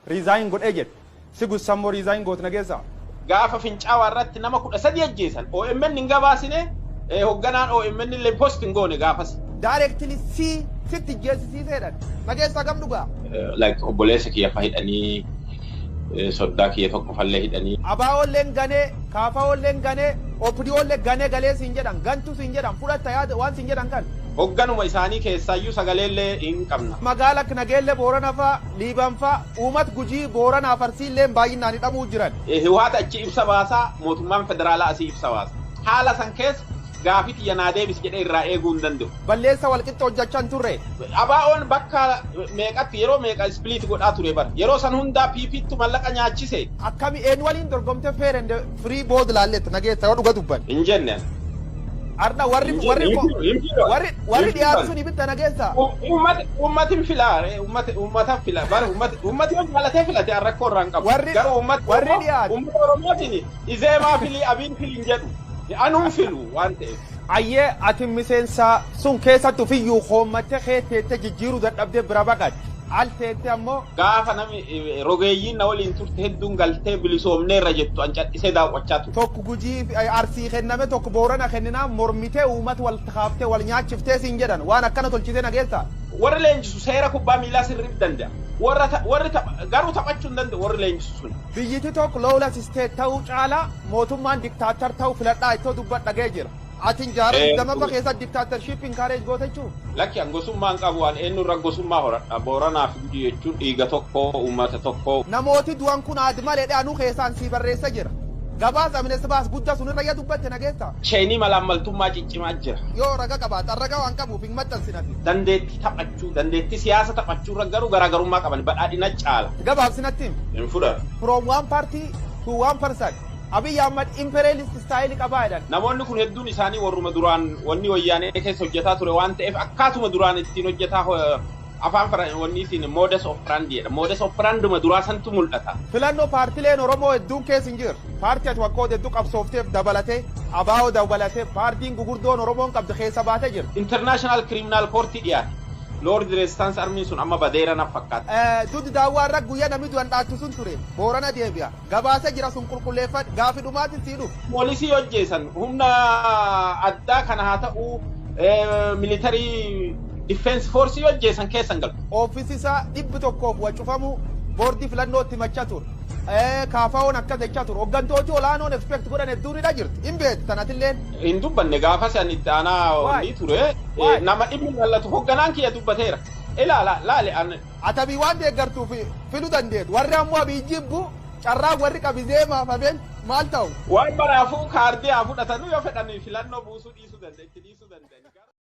Resign godhee jedhe. Si gussammoo resign goot nageessaa. Gaafa Fincaawaa irratti nama 13 ajjeesan OMN hin gabaasine, hoogganaan OMN illee post hin goone gaafas. Directly si sitti geessisiiseedhan. Nageessaa gam dhugaa? Like obboleessa kiyya fa hidhanii, soddaa kiyya tokko fallee hidhanii. Abaa'oolleen ganee, kaafaa'oolleen ganee, OPDOollee ganee galee siin jedhan, gantu siin jedhan, fudhatta yaada waan siin jedhan kan. Hoogganuma isaanii keessaayyuu sagaleellee hin qabna. Magaala akka Nageellee Boorana faa, Liiban faa, uumat Gujii Booranaa Farsiilleen baay'inaan hidhamuu jiran. Hiwaata achi ibsa baasaa, mootummaan federaalaa asii ibsa baasa. Haala san keessa gaafii tiyya naa deebisi jedhee irraa eeguu hin danda'u. Balleessa walqixxa hojjechaa hin turre. ABO'n bakka meeqatti yeroo meeqa split godhaa ture bara. Yeroo san hundaa PP'ttu mallaqa nyaachise. Akkami eenyu waliin dorgomte fair and free bood laalleetta nageessa yoo dhuga dubban? Hin jenne. Arda warri warri warri dhiyaatu sun ibitta nageessa. Uummati filaa, uummata fila bara uummati yoo jaalatee filate rakkoo irraa hin qabu. Garuu uummati warri dhiyaatu. Uummata Oromootiin Izeemaa filii, Abiin filii hin jedhu. Anuun filu waan ta'eef. Ayyee, ati miseensa sun keessatti ofiyyuu hoommattee keetteettee jijjiiruu dadhabdee bira baqatte. Al teette ammoo. Gaafa nami rogeeyyiin na waliin turte hedduun galtee bilisoomneerra jettu an cadhisee daawwachaa ture. Tokko Gujii Arsii kenname, tokko Boorana kenninaa mormitee uummata wal kaaftee wal nyaachiftee siin jedhan, waan akkana tolchitee nageessa. Warri leenjisu seera kubbaa miilaa sirriitti danda'a. Warri garuu taphachuu hin danda'u warri leenjisu sun. Biyyiti tokko lawless state ta'uu caalaa mootummaan dictator ta'uu filadhaa ittoo dubbadhagee jira. Atin jaarraa 20ffaa keessatti dictatorship encourage goota jechuun. Lakki, an gosummaa hin qabu, waan eenyurra gosummaa horadha. Booranaa fi Gujii jechuun dhiiga tokko, uummata tokko. Namooti du'an kun aadi malee anuu keessaan sii barreessa jira. Gabaasa Amnesty baas guddaa sun irra yaa dubbatte nageessa. Chain malaammaltummaa ciccimaa jira. Yoo raga qabaata, raga waan qabuuf hin maxxansinati. Dandeettii taphachuu, dandeettii siyaasa taphachuu irra garuu garaagarummaa qaban, badhaadhina caala. Gabaabsinatti. Hin fudhatu. From one party to one person. Abiy Ahmad imperialist style qabaa jedhan. Namoonni kun hedduun isaanii warruma duraan wanni wayyaanee keessa hojjetaa ture waan ta'eef akkaatuma duraan ittiin hojjetaa afaan wanni isin modus operandi jedha. Modus operanduma duraa santu mul'ata. Filannoo paartileen Oromoo hedduun keessa hin jiru. Paartii ati wakkoota hedduu qabsoofteef dabalatee, ABO dabalatee, paartiin gugurdoon Oromoon qabdu keessa baatee jira. International Criminal Court dhiyaate. Lord Resistance Army sun amma badeera na fakkaata. Duddi daawwaa irra guyyaa namni du'an dhaattu sun ture. Boorana deebi'a. Gabaasa jira sun qulqulleeffadhu. Gaafi dhumaatiin sii dhufu. Poolisii hojjeessan humna addaa kana haa ta'u, military defense force hojjeessan keessan galu. Oofisi isaa 100f wacufamu boordii filannootti himachaa ture. Kaafaa'oon akkas jechaa ture. Hooggantooti olaanoon expect godhan hedduun hidha jirti. Hin beektu tanatilleen. Hin dubbanne gaafa san itti aanaa wanni ture. Nama dhimmi lallatu hoogganaan kiyya dubbateera. Ilaala laale an. Atabii waan deeggartuuf filuu dandeetu. Warri ammoo Abiy jibbu carraa warri qabisee maafameen maal ta'u? Waan baraafuu kaardii haa fudhatanu, yoo fedhan filannoo buusuu dhiisuu danda'e, itti dhiisuu danda'e.